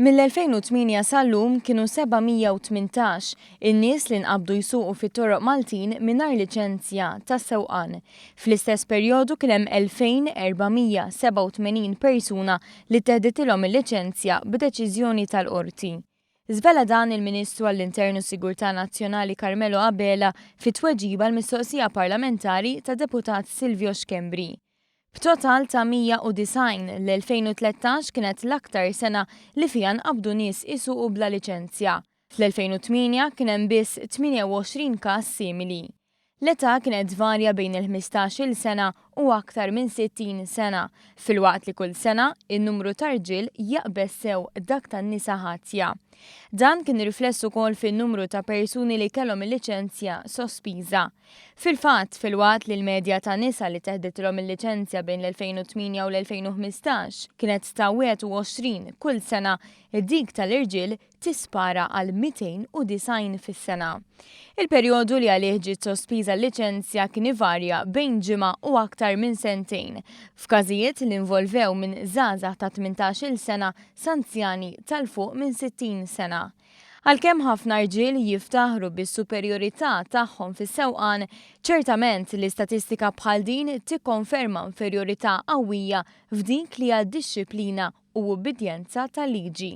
Mill-2008 sal-lum kienu 718 in-nies li nqabdu jsuqu fit-toroq Maltin mingħajr liċenzja tas-sewqan. Fl-istess perjodu kien hemm 2,487 persuna li tteħditilhom il-liċenzja b'deċiżjoni tal-Qorti. Żvela dan il-Ministru għall-Intern u Sigurtà Nazzjonali Carmelo Abela fi tweġiba għal mistoqsija parlamentari tad-Deputat Silvio Schembri. B'total ta' 190, l-2013 kienet l-aktar sena li fiha nqabdu nies isuqu bla liċenzja. Fl-2008 kien hemm biss 28 każ simili. L-età kienet tvarja bejn il-ħmistax-il sena u aktar minn 60 sena, filwaqt li kull sena, in-numru ta' rġiel jaqbeż sew dak tan-nisa ħatja. Dan kien rifless ukoll fin-numru ta' persuni li kellhom il-liċenzja sospiża. Fil-fatt, filwaqt li l-medja ta' nisa li teħditilhom il-liċenzja bejn l-2008 u l-2015 kienet ta' 21 kull sena, dik tal-irġiel tispara għal 290 fis-sena. Il-perjodu li għalih ġiet sospiża l-liċenzja kien ivarja bejn ġimgħa u aktar minn sentejn, f'każijiet li involvew minn żgħażagħ ta' 18-il sena s'anzjani ta' 'l fuq minn 60 sena. Għalkemm ħafna rġiel jiftaħru bis-superjorità tagħhom fis-sewqan, ċertament li statistika bħal din tikkonferma inferjorità qawwija f'dik li hija dixxiplina u ubbidjenza tal-liġi.